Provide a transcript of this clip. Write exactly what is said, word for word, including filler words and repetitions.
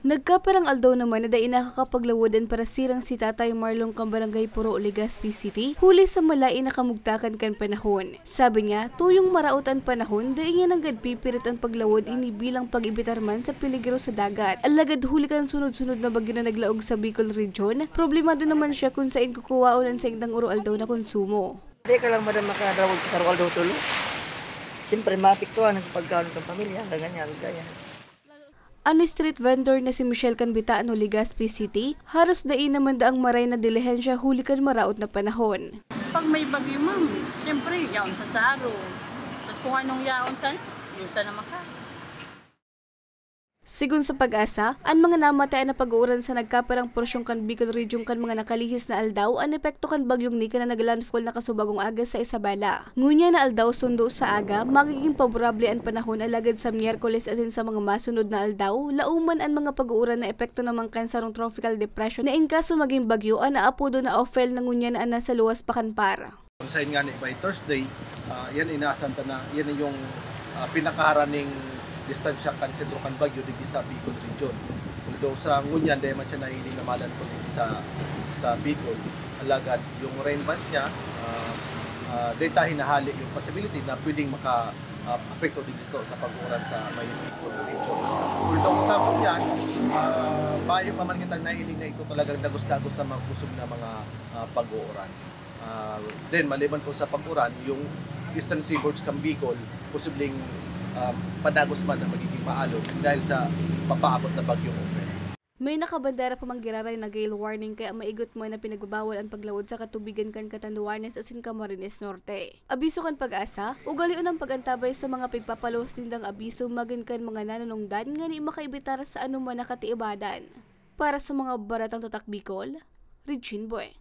Nagkaparang aldaw naman na dai nakakapaglawod an parasirang si Tatay Marlon kan Barangay Puro, Legazpi City, huli sa malaen na kamugtakan kan panahon. Sabi niya, tuyong maraot an panahon, dai niya nanggad pipirit an paglawod ini bilang pag-ebitar man sa peligro sa dagat. Alagad huli kan sunod-sunod na bagyo na naglaog sa Bicol Region, problemado naman siya kun saen kukuwaon an saindang oro-aldaw na konsumo. Di ka lang, madam, makadrawag sa aroaldaw tulo. Siyempre, maapektuhan sa pagkaon ng pamilya, ganyan, ganyan. An street vendor na si Michelle kan Bitano, Legazpi City, haros dai naman daang maray na dilihensya huli kan maraot na panahon. Pag may bagyo, ma'am, siyempre, yaon sa saro. Tapos kung anong yaon sa, yun sa naman ka. Sigon sa PAGASA, an mga namatayan na pag-uuran sa nagkaparang porsyon kan Bicol Region kan mga nakalihis na aldaw, an epekto kan bagyong Nika na nag-landfall na kasubagong aga sa Isabela. Ngunyan na aldaw sundo sa aga, magiging paborable an panahon, alagad sa Miyerkules asin sa mga masunod na aldaw, lauman an mga pag-uuran na epekto naman kan sarong tropical depression na in kaso magin bagyo an aapodo na Ophel na ngunyan na nasa luwas pa kan PAR. Sain ngani by Thursday, ah, yan inaasahan ta na yan yung, ah, pinakaharaning distansya kan sentro kan bagyo digdi sa Bicol Region. Although sa ngunyan, dai man siya nahiling na malandfall digdi sa, sa Bicol. Alagad yung rain bands niya, ah, ah, dai ta hinahali yung possibility na pwedeng maka, ah, apekto digdi sa pag-uuran sa may Bicol Region. Although sa ngunyan, ah, mayo pa man kita nahiling na ito talagang dagos-dagos na mabusog na mga, ah, pag-uuran. Ah, then, maliban po sa pag-uran, yung Eastern Seaboard kan Bicol, posibleng, ah, padagos man ang magiging maalon dahil sa papaabot na bagyong Ophel. May nakabandera pa mang giraray na gale warning, kaya maigot man na pinagbabawal an paglawod sa katubigan kan Catanduanes asin Camarines Norte. Abiso kan PAGASA, ugalion an pag-antabay sa mga pigpapaluwas nindang abiso magin kan mga nanunungdan ngani makaibitar sa anoman na katiibadan. Para sa mga Baretang Tatak Bicol, Regine Boy.